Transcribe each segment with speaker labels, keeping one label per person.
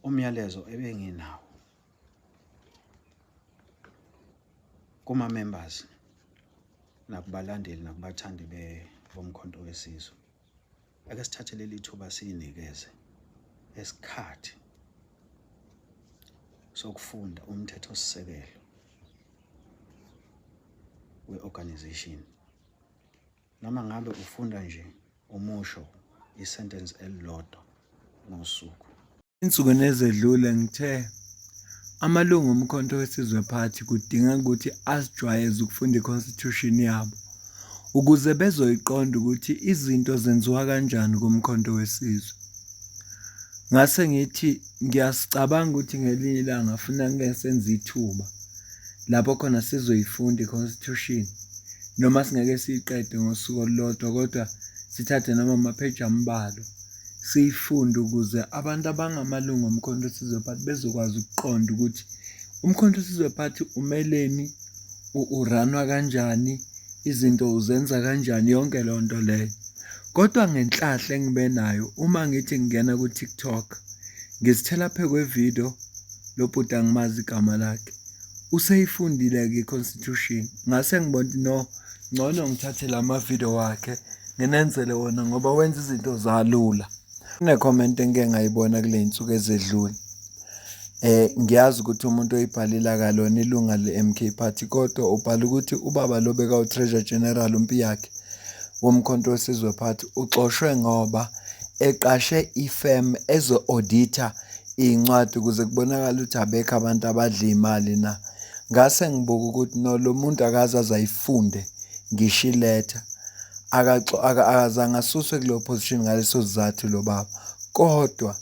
Speaker 1: Umyalezo ebenginawo kuma members nakubalandeli nakubathandi boMkhonto weSizwe, ake sithathe leli thuba siyinikeze esikhathi sokufunda umthethosisekelo we-organization. Noma ngabe ufunda nje umusho, i-sentence elilodwa ngosuku.
Speaker 2: Ensukwini ezedlule ngithe amalungu oMkhonto weSizwe Party kudingeka ukuthi azijwayeze ukufunda i-constitution yabo ukuze bezoyiqonda ukuthi izinto zenziwa kanjani kuMkhonto weSizwe. Ngase ngithi ngiyasicabanga ukuthi ngelinye ilanga funa ngike senze ithuba lapho khona sizoyifunda i-constitution noma singeke siyiqede ngosuku olulodwa kodwa sithathe noma amapheji ambalwa siyifunde ukuze abantu abangamalungu oMkhonto weSizwe Party bezokwazi ukuqonda ukuthi uMkhonto weSizwe Party umeleni, uranwa kanjani, izinto uzenza kanjani, yonke leyo nto leyo. Kodwa ngenhlahla engibe nayo uma ngithi ngingena ku-TikTok ngizithela phe kwe-video lo bhuti angimazi igama lakhe useyifundile-ke i-constitution ngase ngibona ukuthi no ngcono ngithathe la ma-video wakhe nginenzele wona ngoba wenza izinto zalula. Kune-comment engike ngayibona kule y'nsuku ezedlule. Ngiyazi ukuthi umuntu oyibhalile akalona ilunga le-M_K Party kodwa ubhala ukuthi ubaba lo bekawu-Treasurer General uMpiyakhe woMkhonto weSizwe Party uxoshwe ngoba eqashe ifemu ezo-audit-a iy'ncwadi ukuze kubonakale ukuthi abekho abantu abadla iy'mali na. Ngase ngibuka ukuthi no lo muntu akaze aze ayifunde ngisho iletha. Akazange asuswe kuleyo position ngaleso sizathu lo baba. Kodwa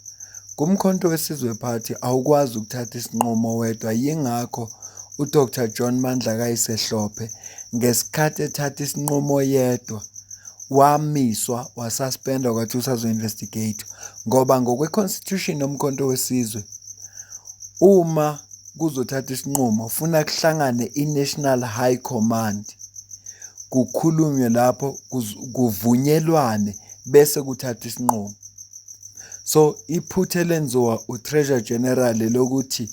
Speaker 2: kuMkhonto weSizwe Party awukwazi ukuthatha isinqumo wedwa, yingakho uDr John Mandla Kayise Hlophe ngesikhathi ethatha isinqumo yedwa wamiswa wasuspendwa kwathi usazo-investigate ngoba ngokwe-constitution yoMkhonto weSizwe uma kuzothathwa isinqumo funa kuhlangane i-National High Command kukhulunywe lapho kuvunyelwane bese kuthathwa isinqumo. So iphutha elenziwa u-Treasurer General lokuthi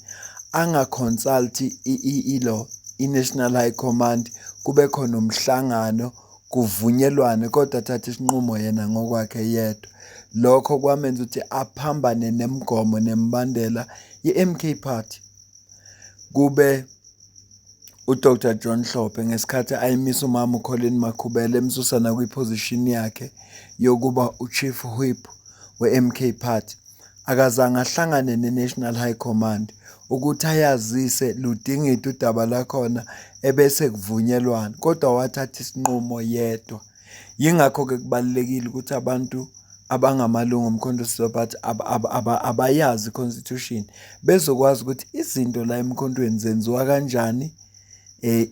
Speaker 2: anga-consult ilo i-National High Command kube khona umhlangano kuvunyelwane kodwa athathe isinqumo yena ngokwakhe yedwa. Lokho kwamenza ukuthi aphambane nemigomo nemibandela ye-M_K Party. Kube uDr John Hlophe ngesikhathi ayimisa umama uColleen Makhubele emsusa nakwi-position yakhe yokuba u-Chief Whip we-M_K Party. Akazange ahlangane ne-National High Command ukuthi ayazise ludingide udaba lakhona ebese kuvunyelwana kodwa wathatha isinqumo yedwa. Yingakho-ke kubalulekile ukuthi abantu abangamalungu oMkhonto weSizwe Party abayazi i-constitution bezokwazi ukuthi izinto la emkhontweni zenziwa kanjani,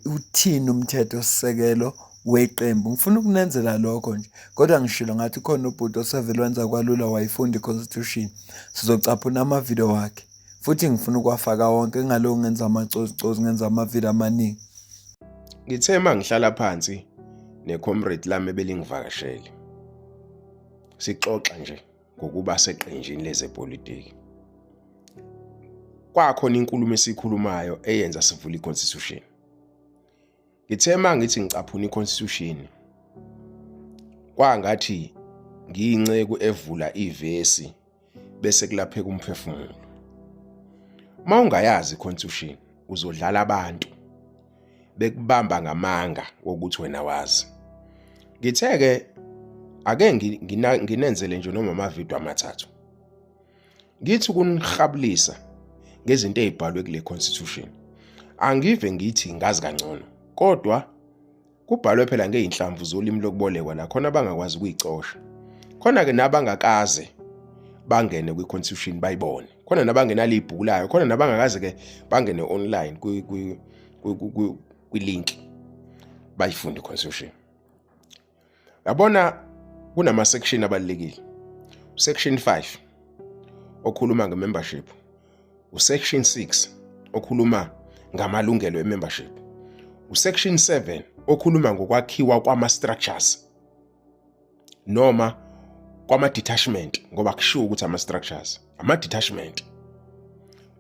Speaker 2: uthini umthethosisekelo weqembu. Ngifuna ukunenzela lokho nje kodwa ngishilo ngathi khona ubhuti osevele wenza kwalula wayifunda i-constitution. Sizocaphuna amavidiyo wakhe futhi ngifuna ukuwafaka wonke ngingalokhu ngenza amacozicozi ngenza amavidiyo amaningi.
Speaker 3: Ngithe uma ngihlala phansi ne-comrade lami ebelingivakashele, sixoxa nje ngokuba seqenjini lezepolitiki. Kwakhona inkulumo esiyikhulumayo eyenza sivule i-constitution. Ngithe uma ngithi ngicaphuna i-constitution, kwangathi ngiyinceku evula ivesi bese kulapheka umphefumulo. Uma ungayazi i-constitution uzodlala abantu bekubamba ngamanga wokuthi wena wazi. Ngithe-ke ake nginenzele nje noma amavidiyo amathathu. Ngithi ukunihabulisa ngezinto ezibhalwe kule constitution. Angive ngithi ngazi kangcono kodwa kubhalwe phela ngey'nhlamvu zolimi lokubolekwa la khona abangakwazi ukuyicosha. Khona-ke nabangakaze bangene kwi-constitution bayibone. Khona nabangenalo ibhuku layo, khona nabangakaze-ke bangene online kwi-link bayifunde i-constitution. Yabona kunama-section abalulekile. Section 5 okhuluma nge-membership, usection 6 okhuluma ngamalungelo e-membership, usection 7 okhuluma ngokwakhiwa kwama-structures noma kwama-detachment, ngoba kushiwo ukuthi ama-structures, ama-detachment.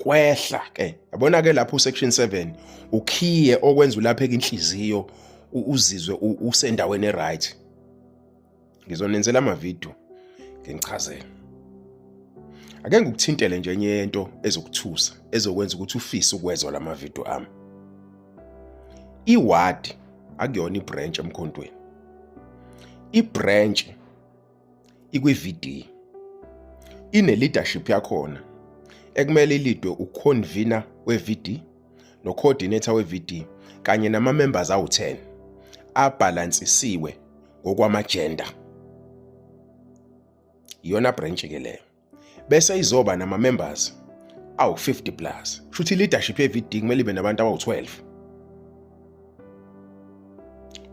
Speaker 3: Kwehla ke, yabona ke lapho section 7 ukhiye okwenza ulapheka inhliziyo, uzizwe usendaweni eright. Ngizonenzela amavidiyo ngichazele. Ake ngikuthintele nje enye yento ezokuthusa, ezokwenza ukuthi ufise ukwezwa lama video ami. Iward akuyona ibranch emkhontweni. Ibranch ikwi-VD, ine leadership yakhona ekumele ilidwe uconvener we-VD no-coordinator we-VD kanye nama-members awu-10 abhalansisiwe ngokwama-gender. Iyona branch ke leyo. Bese izoba nama-members awu-50 plus. Shuthi leadership ye-VD kumele ibe nabantu abawu-12,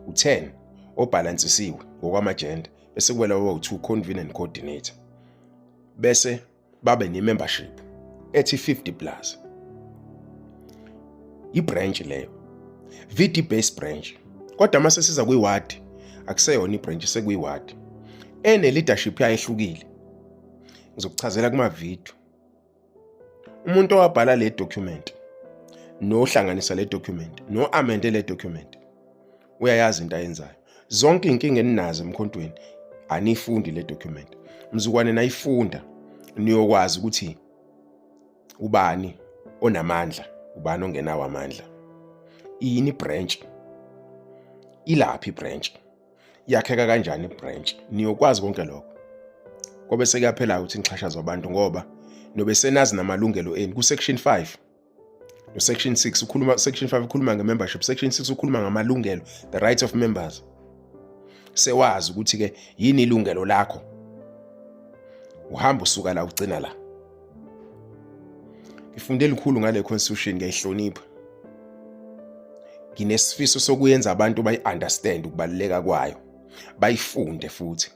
Speaker 3: u-10 obhalansisiwe ngokwama-gender, bese kuba labo abawu-2, convener and coordinator, bese babe ne-membership ethi 50 plus. I-branch leyo, VD based branch. Kodwa mase siza kwi-ward, akuseyona ibranch, sekuyi-ward ene leadership yayo ehlukile. Ngizokuchazela kuma video. Umuntu owabhala le document, nohlanganisa le document, no amende le document, uyayazi into ayenzayo. Zonke inkinga eninazo emkhontweni, anifundi le document. Mzukwane nayifunda, niyokwazi ukuthi ubani onamandla, ubani ongenawo amandla, yini branch, ilaphi branch, yakheka kanjani ibranch. Niyokwazi konke lokho. Kobe sekuyaphela ukuthi nixhashazwe abantu, ngoba nobe senazi namalungelo enu ku-section 5 no-section 6. Ukhuluma section 5 ukhuluma nge-membership, section 6 ukhuluma ngamalungelo, the rights of members. Sewazi ukuthi-ke yini ilungelo lakho, uhamba usuka la ugcina la. Ngifunde likhulu ngale constitution, ngiyayihlonipha, nginesifiso sokuyenza abantu bayi-understand ukubaluleka kwayo, bayifunde futhi.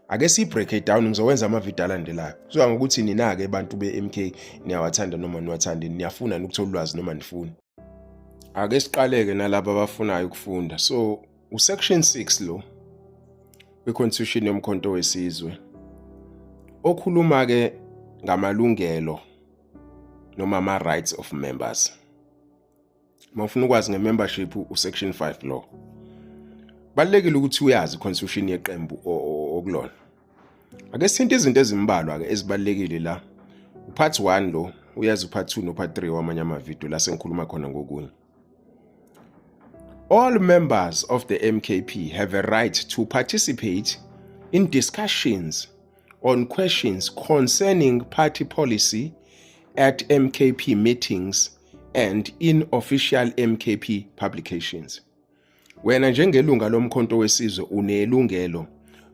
Speaker 3: Ake siyi-break it down. Ngizowenza amavidiyo alandelayo, kuzoya ngokuthi nina-ke bantu be-MK niyawathanda noma niwathandi, niyafuna ukuthola ulwazi noma nifuni. Ake siqaleke nalabo abafunayo ukufunda. So usection 6 lo kwi-constitution yoMkhonto weSizwe okhuluma-ke ngamalungelo noma ama-rights of members. Uma ufuna ukwazi nge-membership, usection 5 lo. Balulekile ukuthi uyazi i-constitution yeqembu okulona. Ake sithinte izinto ezimbalwa-ke ezibalulekile la. Upart 1 lo uyazi, upart 2 nopart 3 wamanye amavidiyo la sengikhuluma khona ngokunye. All members of the MKP have a right to participate in discussions on questions concerning party policy at MKP meetings and in official MKP publications. Wena njengelunga loMkhonto weSizwe unelungelo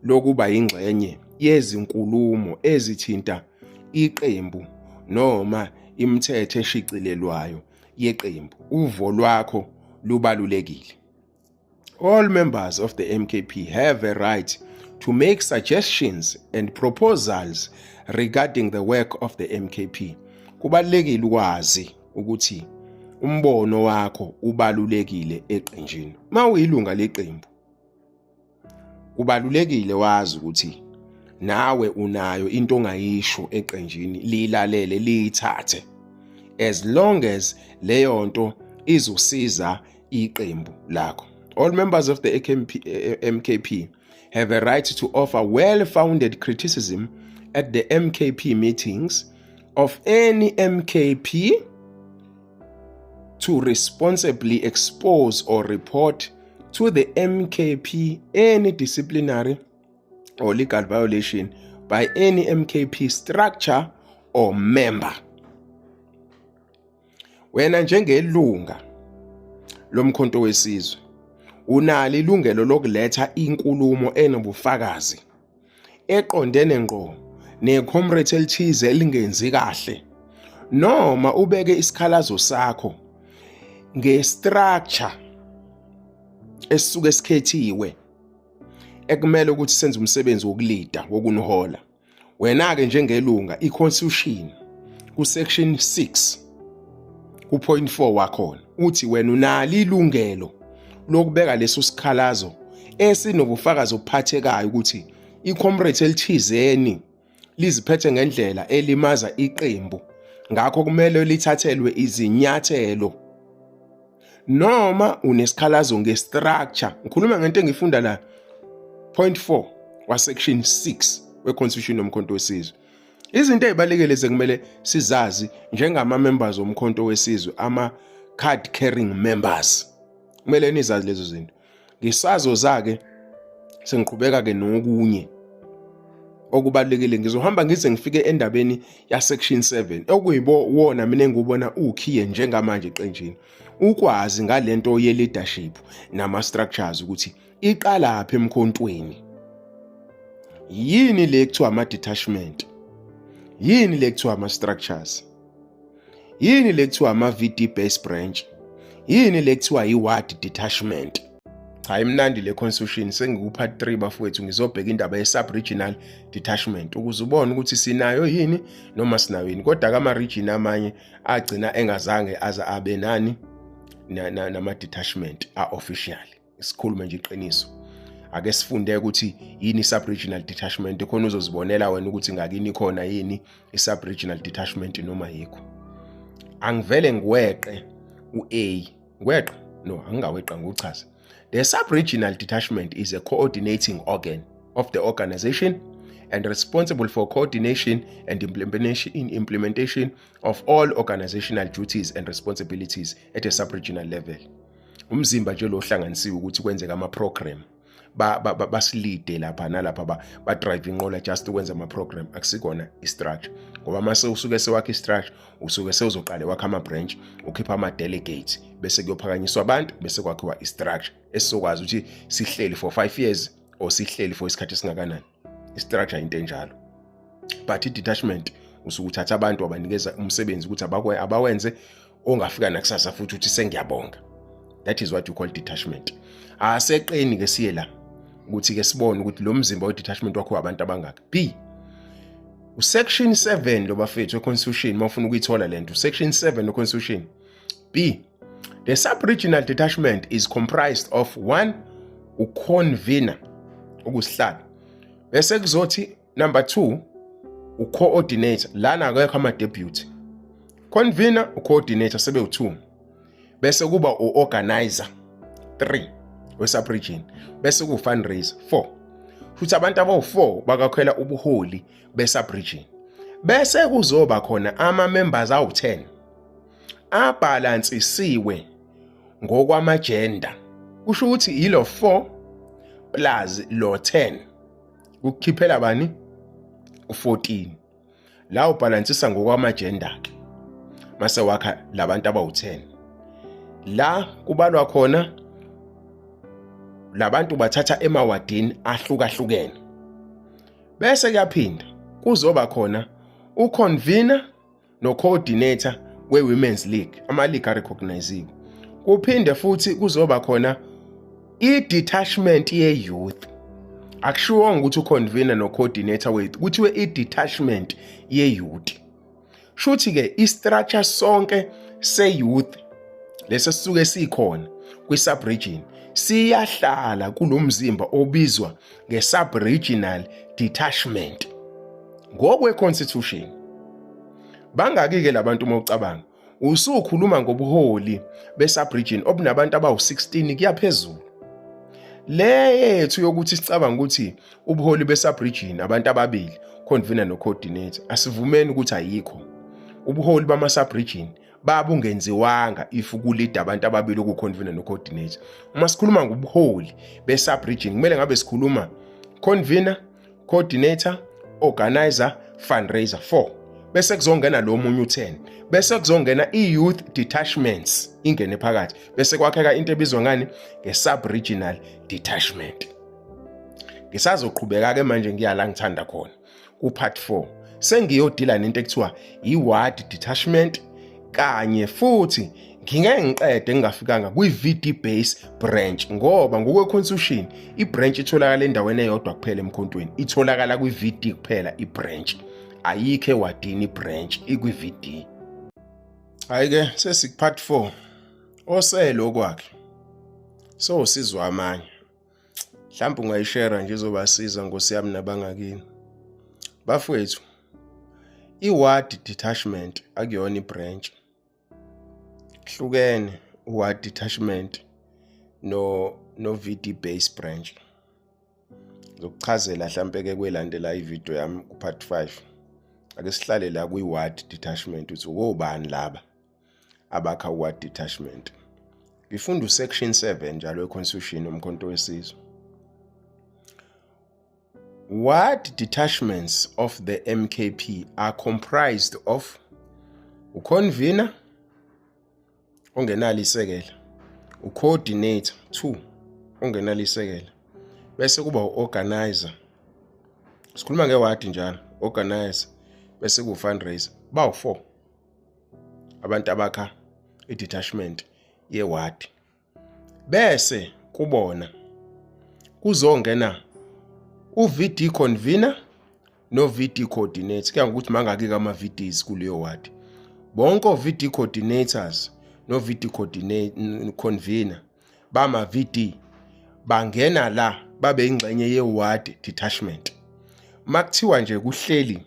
Speaker 3: lokuba yingxenye yezinkulumo ezithinta iqembu noma imithetho eshicilelwayo yeqembu. Uvo lwakho lubalulekile. All members of the MKP have a right to make suggestions and proposals regarding the work of the MKP. Kubalulekile ukwazi ukuthi umbono wakho ubalulekile eqenjini. Uma uyilunga leqembu, kubalulekile wazi ukuthi nawe unayo into ongayisho eqenjini, liyilalele, liyithathe, as long as leyo nto izosiza iqembu lakho. All members of the AKMP, MKP have a right to offer well-founded criticism at the MKP meetings of any MKP, to responsibly expose or report to the MKP any disciplinary or legal violation by any MKP structure or member. Wena njengelunga loMkhonto weSizwe unalo ilungelo lokuletha inkulumo enobufakazi eqondene ngqo necomrade elithize elingenzi kahle, noma ubeke isikhalazo sakho ngestructure esisuke sikhethiwe ekumele ukuthi senze umsebenzi wokulida, wokunihola. Wena-ke njengelunga, i-constitution ku-section 6 ku-point 4 wakhona uthi wena unalo ilungelo lokubeka leso sikhalazo esinobufakazi obuphathekayo ukuthi i-comrade elithizeni liziphethe ngendlela elimaza iqembu. Ngakho kumele lithathelwe izinyathelo. Noma unesikhalazo ngestructure, ngikhuluma ngento engifunda la, point 4 wa section 6 weConstitution yoMkhonto weSizwe. Izinto ezibalekele sekumele sizazi njengama members oMkhonto weSizwe, ama card carrying members. Kumele nizazi lezo zinto. Ngisazo zake sengiqhubeka ke nokunye okubalulekile. Ngizohamba ngize ngifike endabeni ya section 7 okuyibo wona mina engiwubona ukhiye njengamanje eqenjini, ukwazi ngalento ye leadership nama structures ukuthi iqalaphi emkhontweni. Yini le kuthiwa ama detachment? Yini le kuthiwa ama structures? Yini le kuthiwa ama-VD base branch? Yini le kuthiwa i-ward detachment? Cha, imnandi le constitution. Sengiku-part 3 bafowethu, ngizobheka indaba ye-sub-regional detachment ukuze ubone ukuthi sinayo yini noma sinayo yini. Kodwa kama-region amanye agcina engazange aze abe nani nama-detachment a-official. Sikhulume nje iqiniso, ake sifunde ukuthi yini i-sub-regional detachment, khona uzozibonela wena ukuthi ngakini khona yini i-sub-regional detachment noma yikho. Angivele ngiweqe u-A, ngiweqe no, angingaweqa, ngiwuchaze. The sub-regional detachment is a coordinating organ of the organization and responsible for coordination and implementation of all organizational duties and responsibilities at a sub-regional level. Umzimba nje lo ohlanganisiwe ukuthi kwenzeka ama-program, basilide lapha nalapha, ba-drive inqola just ukwenza ama-program, akusikona i-structure, ngoba mase usuke sewakha i-structure usuke sewuzoqale wakha ama-branch, ukhipha ama-delegates, bese kuyophakanyiswa abantu, bese kwakhiwa i-structure esizokwazi ukuthi sihleli for 5 years or sihleli for isikhathi esingakanani. I-structure into enjalo, but i-detachment usuke uthatha abantu wabanikeza umsebenzi ukuthi abawenze, ongafika nakusasa futhi uthi sengiyabonga. That is what you call detachment. Aseqeni ke siye la ukuthi ke sibone ukuthi lo mzimba we-detachment wakho abantu abangaka. B, usection 7 lo bafethu we-constitution, mawufuna ukuyithola lento, section 7 we-constitution. B, the sub-regional detachment is comprised of one, uconvener, ukusihlalo, bese kuzothi number 2, ucoordinator. Lana akekho ama-deputy. Convener, ucoordinator, sebe u2, bese kuba uorganizer 3 we-sub-region, bese ku-fundraiser 4. Futhi abantu abawu-4 bakakhwela ubuholi be-sub-region, bese kuzoba khona ama-members awu-10 abhalansisiwe ngokwamagender. Kusho ukuthi yilo 4 plus lo 10 kukhiphela bani? U14. La ubhalansisa ngokwamagender ke mase wakha labantu abawu10. La kubalwa khona labantu bathatha emawadini ahlukahlukene, bese kuyaphinda kuzoba khona uconvener no-coordinator we-Women's League, ama-league arecogniziwe. Kuphinde futhi kuzoba khona i-detachment ye-youth. Akushiwongo ukuthi uconvener no-coordinator wethu, kuthiwe i-detachment ye-youth. Shuthi-ke i-structure sonke se-youth leso sisuke sikhona kwi-sub-region siyahlala kulo mzimba obizwa nge-sub-regional detachment ngokwe-constitution. Bangaki-ke labantu? Uma ucabanga usukhuluma ngobuholi be-sub-region obunabantu abawu-16 kuya phezulu. Le yethu yokuthi sicabanga ukuthi ubuholi be-sub-region abantu ababili, convener no-coordinator, asivumeni ukuthi ayikho. Ubuholi bama-sub-region babungenziwanga if kulida abantu ababili, oku-convener no-coordinator. Uma sikhuluma ngobuholi be-sub-region kumele ngabe sikhuluma convener, coordinator, organizer, fundraiser, 4, bese kuzongena lo munye u10, bese kuzongena i-youth detachments ingene phakathi, bese kwakheka into ebizwa ngani? Nge-sub-regional detachment. Ngisazoqhubeka-ke manje ngiya la ngithanda khona ku-part 4, sengiyodila nento ekuthiwa i-ward detachment, kanye futhi ngingeke ngiqede ngingafikanga kwi-VD base branch, ngoba ngokwe-constitution i-branch itholakala endaweni eyodwa kuphela emkhontweni, itholakala kwi-VD kuphela i-branch, ayikho ewadini i-branch, ikwi-VD. Hayi-ke, sesiku-part 4 osele okwakhe so sizwa amanye. Mhlawumbe ungayishare nje, izobasiza nkosi yami nabangakini bafowethu. I-ward detachment akuyona i-branch. Hlukene u-ward detachment no VD base branch. Ngizokuchazela hlampe ke kwelandela ivideo yami ku part 5. Ake sihlale la kwi-ward detachment ukuthi wobani laba abakha u-ward detachment. Ngifunda u-section 7 njalo we-constitution yoMkhonto weSizwe. Ward detachments of the MKP are comprised of uconvener ongenalo isekela, ucoordinator 2 ongenalo isekela, bese kuba uorganizer. Sikhuluma ngewadi njalo, organizer bese ku fundraiser. Bawu4 abantu abakha i-detachment yewadi. Bese kubona kuzongena u-VD convener no-VD coordinator, kuya ngokuthi mangaki-ke ama-VDs kuleyo ward. Bonke o-VD coordinators no-VD convener bama-VD bangena la babe ingxenye ye-ward detachment. Makuthiwa nje kuhleli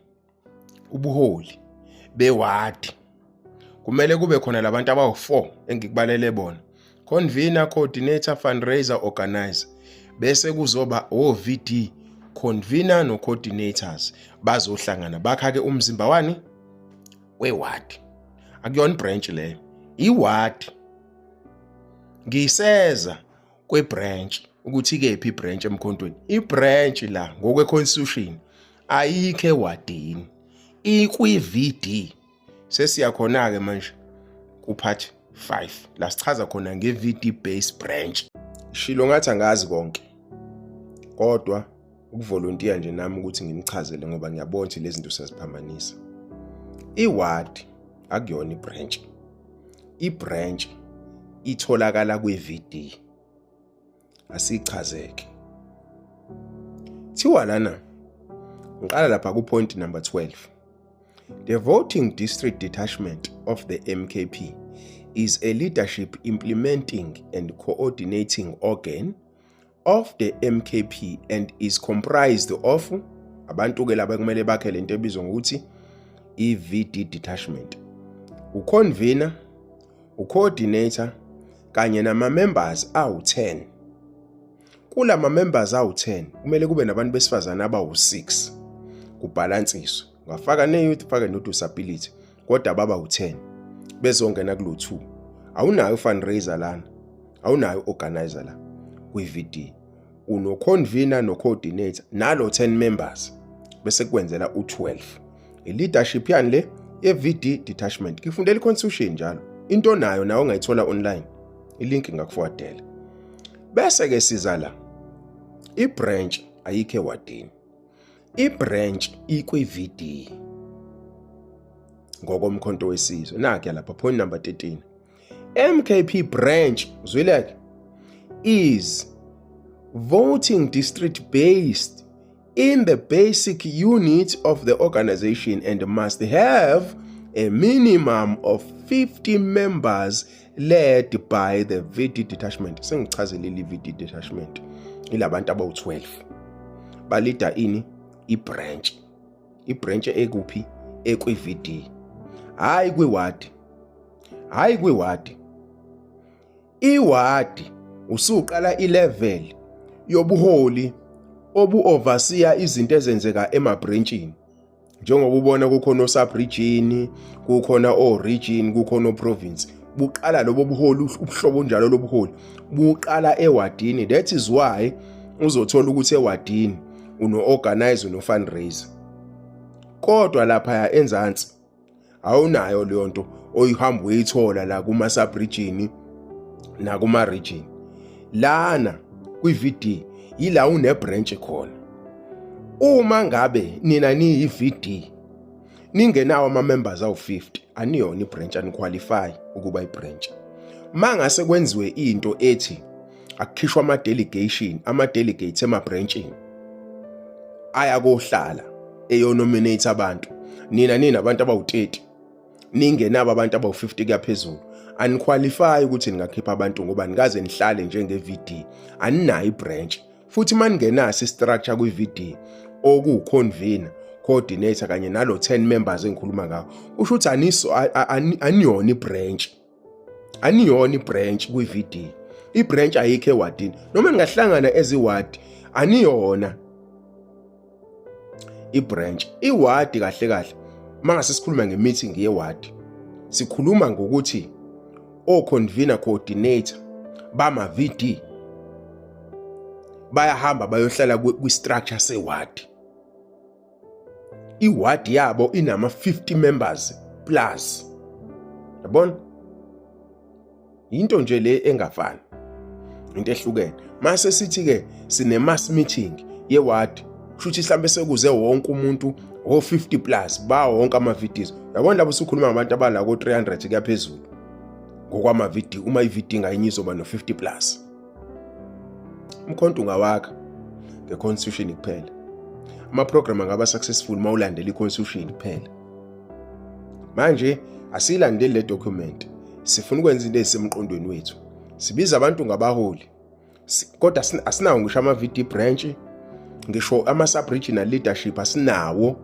Speaker 3: ubuholi bewadi, kumele kube khona labantu abawu-4 engikubalele bona: convener, coordinator, fundraiser, organizer. Bese kuzoba o-VD convener no-coordinators bazohlangana bakha-ke umzimba wani wewadi. Akuyona ibranch leyo, iwadi. Ngiseza kwebranch ukuthi ikephi ibranch emkhontweni. Ibranch la ngokwe-constitution ayikho ewadini, ikwi-VD. Sesiya khona-ke manje ku-part 5 la sichaza khona nge-VD base branch. Shilo ngathi angazi konke, kodwa ukuvolontiya nje nami ukuthi nginichazele ngoba ngiyabona ukuthi lezi zinto siyaziphambanisa. Iward akuyona ibranch. Ibranch itholakala kwi-VD. Asichazeke. Thiwa lana ngiqala lapha ku point number 12. The voting district detachment of the MKP is a leadership implementing and coordinating organ of the MKP and is comprised of abantu ke laba kumele bakhe lento ebizwa ngokuthi i-VD detachment, uconvener, ucoordinator kanye nama members awu-10. Kulama members awu-10 kumele kube nabantu besifazane abawu-6 kubhalansiswe. Ungafaka ne-youth, ufake no-disability, kodwa baba u-10 bezongena kulo 2. Awunayo fundraiser lana, awunayo organizer la kwi-VD, uno-convener no-coordinator nalo 10 members, bese kwenzela u-12. I-leadership yani le ye-VD detachment. Ngifundela i-constitution njalo, into nayo nawe ongayithola online, ilink ngakuforwardela. Bese ke siza la, i-branch ayikho ewadini, i-branch ikwi-VD ngokomkhonto wesizwe. Nakho lapha point number 13, MKP branch zwileke is voting district based in the basic unit of the organization and must have a minimum of 50 members led by the VD detachment. Sengichazelile, i-VD detachment ilabantu abawu-12 balida ini ibranch. Ibranch ekuphi? Ekwi-VD, hayi kwiwadi, hayi kwiwadi. Iwadi usuqala ilevel yobuholi obu-overseer izinto ezenzeka emabranchini, njengoba ubona kukhona o-sub-region, kukhona o-region, kukhona o-province. Buqala lobo buholi, ubuhlobo njalo lobuholi buqala ewadini. That is why uzothola ukuthi ewadini uno-organizer, uno-fundraiser, kodwa lapha enzansi awunayo leyo nto oyihamba uyithola la kuma sub-region nakuma region. Lana kwi-VD yila une branch khona. Uma ngabe nina niyi-VD ningenawo ama-members awu-50, aniyona ibranch, aniqualify ukuba ibranch. Mangase kwenziwe into ethi akukhishwa ama-delegation, ama-delegates ema-branchini aya kohlala eyonominate abantu, nina ninabantu abawu-30 ningenabo abantu abawu-50 kuyaphezulu, aniqualify ukuthi ningakhipha abantu ngoba nikaze nihlale njenge-VD, aninayo ibranch. Futhi uma ningenaso i-structure kwi-VD okuwu-convener, coordinator kanye nalo 10 members engikhuluma ngawo, kusho ukuthi aniso aniyona ibranch, aniyona ibranch kwi-VD. Ibranch ayikho ewadini, noma ningahlangana eziwadi aniyona ibranch. Iwadi kahle kahle, mangase sikhuluma ngemeeting yewadi, sikhuluma ngokuthi o-convener, coordinator bama-VD bayahamba bayohlala kwi-structure sewadi. Iwadi yabo inama-50 members plus, yabona, into nje le engafani, into ehlukene. Mase sithi ke sine mass meeting yewadi, kusho ukuthi mhlambe sekuze wonke umuntu o 50 plus ba wonke ama VDs, yabona. Lapho usukhuluma ngabantu abala ko 300 kuyaphezulu ngokwama VD. Uma i VD ngayinye izoba no 50 plus. Umkhonto ungawakha ngeconstitution kuphela. Ama program angaba successful mawulandela iconstitution kuphela. Manje asilandeli le document, sifuna ukwenza into ezisemqondweni wethu. Sibiza abantu ngabaholi, kodwa asinawo ngisho ama-VD branch, ngisho ama-sub-regional leadership asinawo.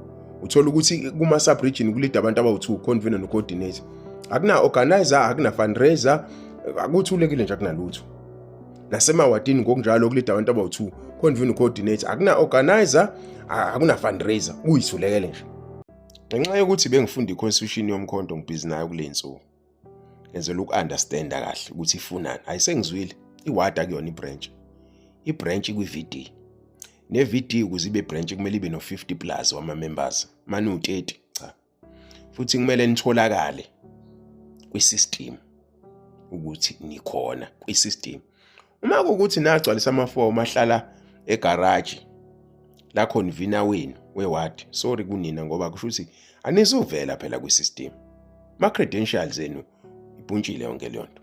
Speaker 3: Uthola ukuthi kuma-sub-region kulida abantu abawu-2, convener no-coordinator. Akuna-organizer, akuna-fundraiser, akuthulekile nje, akunalutho. Nasemawadini ngokunjalo kulida abantu abawu-2, convener, coordinator, akuna-organizer, akuna-fundraiser, kuyithulekele nje. Ngenxa yokuthi bengifunda i-constitution yomkhonto, ngibhizi nayo kule nsuku, ngenzela uku-understanda kahle ukuthi ifunani. Ayisengizwile, iwadi akuyona ibranch. Ibranch ikwi-VD, ne-VD ukuze ibe branch kumele ibe no-50 plus wama-members. Mane u-30, cha. Futhi kumele nitholakale kwi-system ukuthi nikhona kwi-system. Uma kuwukuthi nagcwalisa amafomu ahlala egaraji la convener wenu wewadi, sorry kunina, ngoba kusho ukuthi anisuvela phela kwi-system. Ma-credentials enu ipuntshile yonke leyo nto.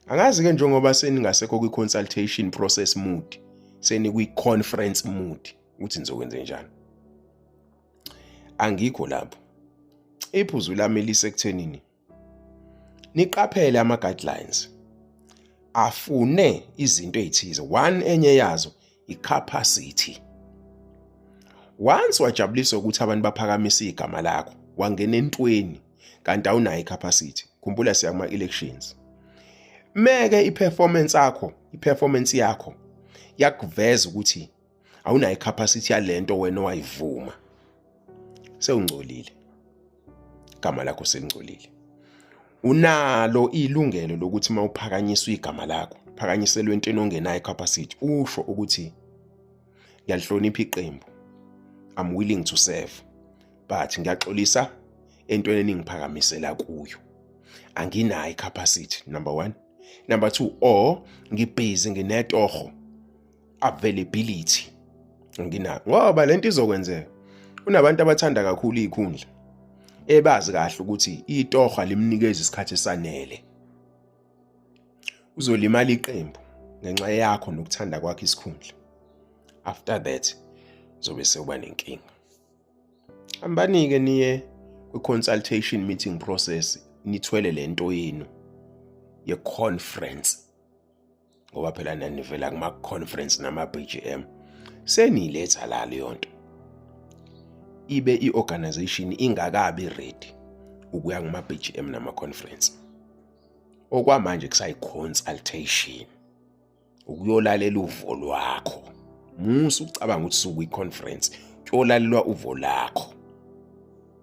Speaker 3: Angazi-ke, njengoba seningasekho kwi-consultation process mode, senikwi-conference mode, ukuthi nizokwenze njani. Angikho lapho. Iphuzu lami lisekuthenini niqaphele ama-guidelines afune izinto ey'thize. One, enye yazo i-capacity. Once wajabuliswa ukuthi abantu baphakamise igama lakho, wangena entweni kanti awunayo i-capacity, khumbula siya kuma-elections. Meke i-performance yakho, i-performance yakho yakuveza ukuthi awunayo i-capacity yalento wena owayivuma, sewungcolile, igama lakho selingcolile. Unalo ilungelo lokuthi uma uphakanyiswa igama lakho, phakanyiselwe entweni ongenayo i-capacity, usho ukuthi ngiyalihlonipha iqembu, I'm willing to serve, but ngiyaxolisa entweni eningiphakamisela kuyo, anginayo i-capacity, number 1. Number 2, or ngibhizi, nginetoho, availability nginayo. Ngoba lento izokwenzeka, kunabantu abathanda kakhulu izikhundla ebazi kahle ukuthi itoho alimnikeza isikhathi esanele. Uzolimala iqembu ngenxa yakho nokuthanda kwakho isikhundla. After that zobe sewuba nenkinga. Hambanike niye kwi-consultation meeting process, nithwele lento yenu ye-conference, ngoba phela nanivela kuma-conference nama-BGM, seniyiletha la leyo nto, ibe i-organization ingakabi ready ukuya kuma-BGM nama-conference. Okwamanje kusayi-consultation, ukuyolalela uvo lwakho. Musa ukucabanga ukuthi sukwi-conference, kuyolalelwa uvo lakho.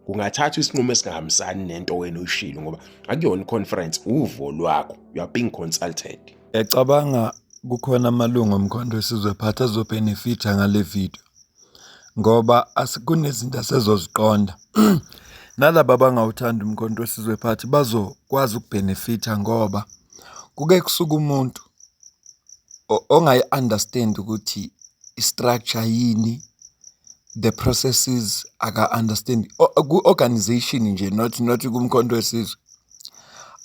Speaker 3: Kungathathwa isinqumo esingahambisani nento wena oyishilo, ngoba akuyona i-conference, uvo lwakho, you are being consulted.
Speaker 2: Ngiyacabanga kukhona amalungu oMkhonto weSizwe Party azobhenefitha ngale video ngoba kunezinto asezoziqonda. Nalaba abangawuthandi uMkhonto weSizwe Party bazokwazi ukubhenefitha ngoba kuke kusuke umuntu ongayi-understand ukuthi i-structure yini, the processes aka-understand ku-organization nje, not kuMkhonto weSizwe.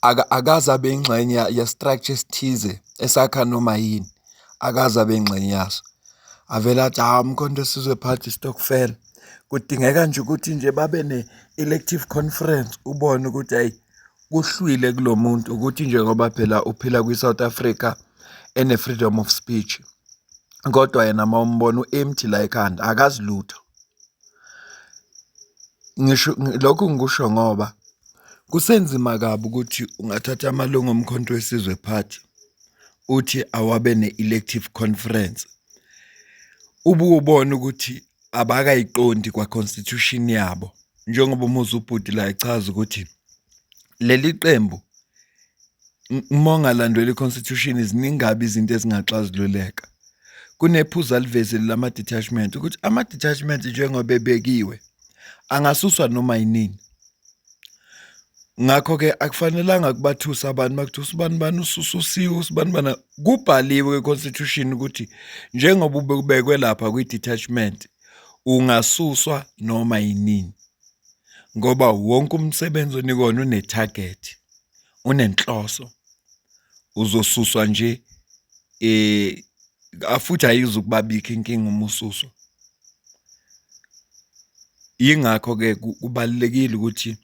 Speaker 2: Akaze abe ingxenye ye-structure esithize esakha noma yini, akaze abe ingxenye yaso. Avele athi, hhawu, uMkhonto weSizwe Party stokfela. Kudingeka nje ukuthi nje babe ne-elective conference, ubone ukuthi hhayi, kuhlwile kulo muntu, ukuthi njengoba phela uphila kwi-South Africa ene-freedom of speech, kodwa yena uma umbona u-empty la ekhanda, akazi lutho. Ngisho lokhu ngikusho ngoba kusenzima kabi ukuthi ungathatha amalungu oMkhonto weSizwe Party uthi awabe ne-elective conference, ubuke ubone ukuthi abakayiqondi kwa-constitution yabo. Njengoba umuzwa ubhuti la echaza ukuthi leli qembu uma ungalandela i-constitution ziningi kabi izinto ezingaxazululeka. Kunephuzu alivezile lama-detachment ukuthi ama-detachment njengoba ebekiwe angasuswa noma yinini. Ngakho-ke akufanelanga kubathusa abantu uma kuthiwa usibani bani usususiwe usibani bani. Kubhaliwe kwi-constitution ukuthi njengoba ubekwe lapha kwi-detachment ungasuswa noma yinini ngoba wonke umsebenzi onikwa wona une-target. Unenhloso, uzosuswa nje futhi ayizukubabikho inkinga uma ususwa. Yingakho-ke kubalulekile ukuthi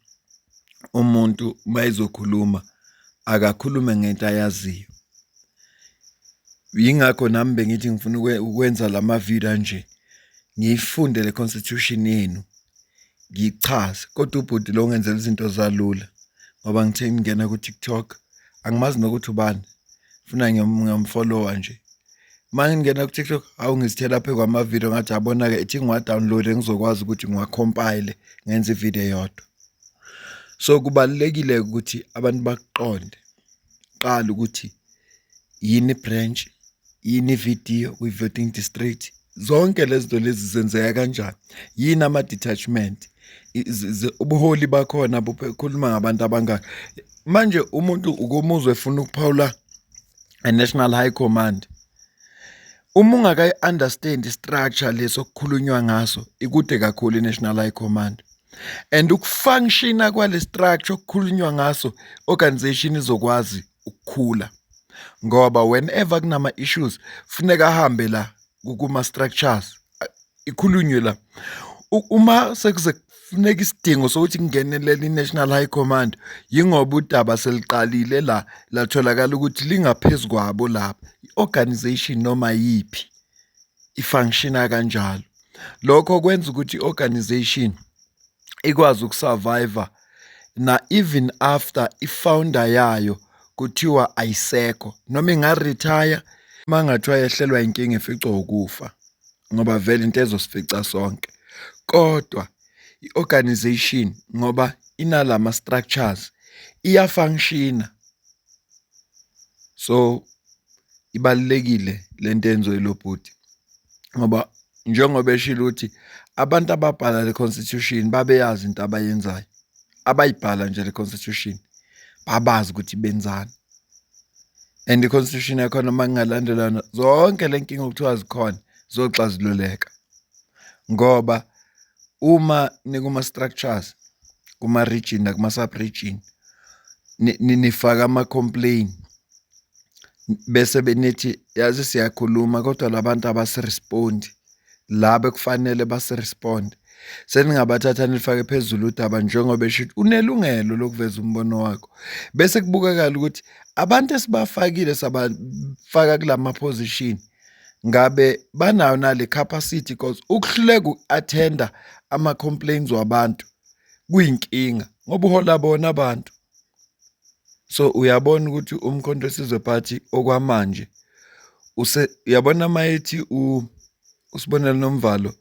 Speaker 2: umuntu uma ezokhuluma akakhulume ngento ayaziyo. Yingakho nami bengithi ngifuna ukwenza lama-video anje, ngiyifunde le constitution yenu. Ngichaze kodwa ubhuti lo ungenzela izinto zalula ngoba ngithe ngingena ku-TikTok angimazi nokuthi ubani funa ngiyamfolowa nje. Uma ngingena ku-TikTok hawu ngizithela phezu kwamavidiyo ngathi yabona-ke ithi ngiwa-download-e ngizokwazi ukuthi ngiwa-compile ngenze ividiyo eyodwa. So kubalulekile ukuthi abantu bakuqonde kuqala ukuthi yini i-branch, yini ividiyo kwi-voting district, zonke lezi zinto lezi zenzeka kanjani, yini ama-detachment, ubuholi bakhona bukhuluma ngabantu abangaki. Manje umuntu ukumuzwa efuna ukuphawula a-National High Command, uma ungakayi-understand i-structure lesi okukhulunywa ngaso ikude kakhulu i-National High Command. And uku-function-a kwale structure okukhulunywa ngaso organization izokwazi ukukhula ngoba whenever kunama-issues funeka ahambe la kuma-structures ikhulunywe la. Uma sekuze kufuneka isidingo sokuthi kungenelele i-National High Command yingoba udaba seliqalile la latholakala ukuthi lingaphezu kwabo lapha. I-organization noma yiphi i-function-a kanjalo. Lokho kwenza ukuthi i-organization ikwazi uku-survive-a na even after i-founder yayo kuthiwa ayisekho noma inga-retire uma kungathiwa yehlelwa inkinga ificwa ukufa ngoba vele into ezosifica sonke. Kodwa i-organization ngoba inalama structures iya-function-a. So ibalulekile lento eyenziwe yilo bhuti ngoba njengoba eshilo ukuthi abantu ababhala le constitution babeyazi into abayenzayo, abayibhala nje le constitution babazi ukuthi benzani. And i-constitution yakhona uma kungalandelwana zonke le nkinga okuthiwa zikhona zoxazululeka ngoba uma nikuma-structures kuma-region nakuma-sub-region nifaka ama-complain bese benithi yazi siyakhuluma kodwa labantu abasi-respond laba ekufanele basi-respond. Seningabathatha nilifake phezulu udaba njengoba esho ukuthi unelungelo lokuveza umbono wakho. Bese kubukakala ukuthi abantu esibafakile sabafaka kulama position ngabe banayo nale capacity cause ukuhluleka uku-attenda ama-complaints wabantu kuyinkinga ngoba uhola bona abantu. So uyabona ukuthi uMkhonto weSizwe Party okwamanje use uyabona uma ethi uSibonelo Nomvalo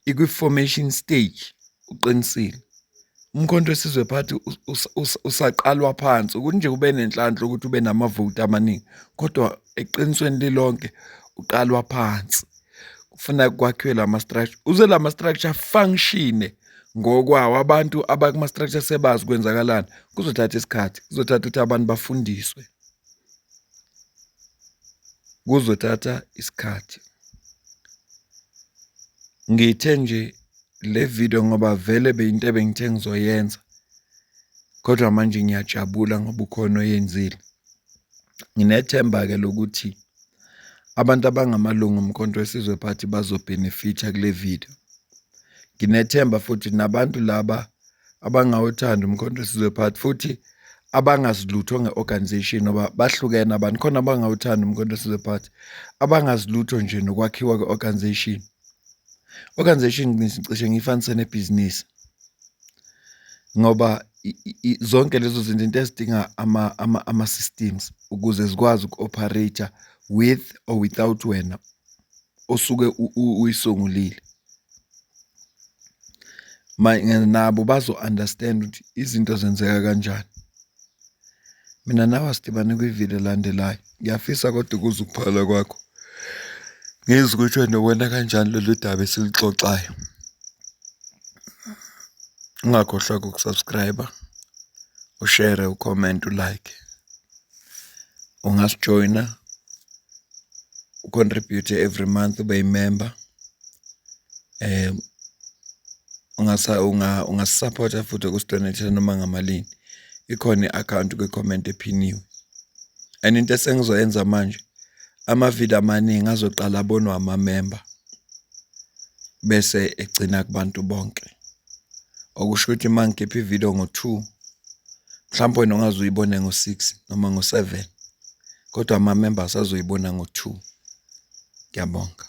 Speaker 2: ikwi-formation stage uqinisile. Umkhonto weSizwe Party usaqalwa phansi ukuthi nje ube nenhlanhla ukuthi ube namavoti amaningi kodwa eqinisweni lilonke uqalwa phansi. Kufuna kwakhiwe lama-structure uze lama-structure function ngokwawo abantu abakuma-structure sebazi kwenzakalani kuzothatha isikhathi kuzothatha ukuthi abantu bafundiswe kuzothatha isikhathi. Ngithe nje le video ngoba vele beyinto ebengithe ngizoyenza kodwa manje ngiyajabula ngoba ukhona oyenzile. Nginethemba-ke lokuthi abantu abangamalungu oMkhonto weSizwe Party bazobhenefitha kule video. Nginethemba futhi nabantu laba abangawuthandi uMkhonto weSizwe Party futhi abangazi lutho nge-organization ngoba bahlukene abantu, khona abangawuthandi uMkhonto weSizwe Party, abangazi lutho nje nokwakhiwa kwe-organization. Organization ngicishe ngiyifanise nebhizinisi. Ngoba zonke lezo zinto into ezidinga ama-systems ukuze zikwazi uku-operate-a with or without wena osuke uyisungulile. Nabo bazo-understand ukuthi izinto zenzeka kanjani. Mina nawe asidibane kwividiyo elandelayo. Ngiyafisa kodwa ukuzwa ukuphala kwakho. Ngizwe ukuthi wena ubona kanjani lolu daba esiluxoxayo. Ungakhohlwa uku-subscribe, ushere, u-comment, u-like. Ungasijoyina u-contribute every month ube yi-member. Ungasisapotha futhi ukusidoneyithela noma ngamalini. Ikhona i-akhawunti kwi-comment ephiniwe. And into esengizoyenza manje, amavidiyo amaningi azoqala abonwe amamemba bese egcina kubantu bonke. Okusho ukuthi uma ngikhipha ividiyo ngo-two, mhlawumpe wena ungaze uyibone ngo-six noma ngo-seven, kodwa ama-members azoyibona ngo-two. Ngiyabonga.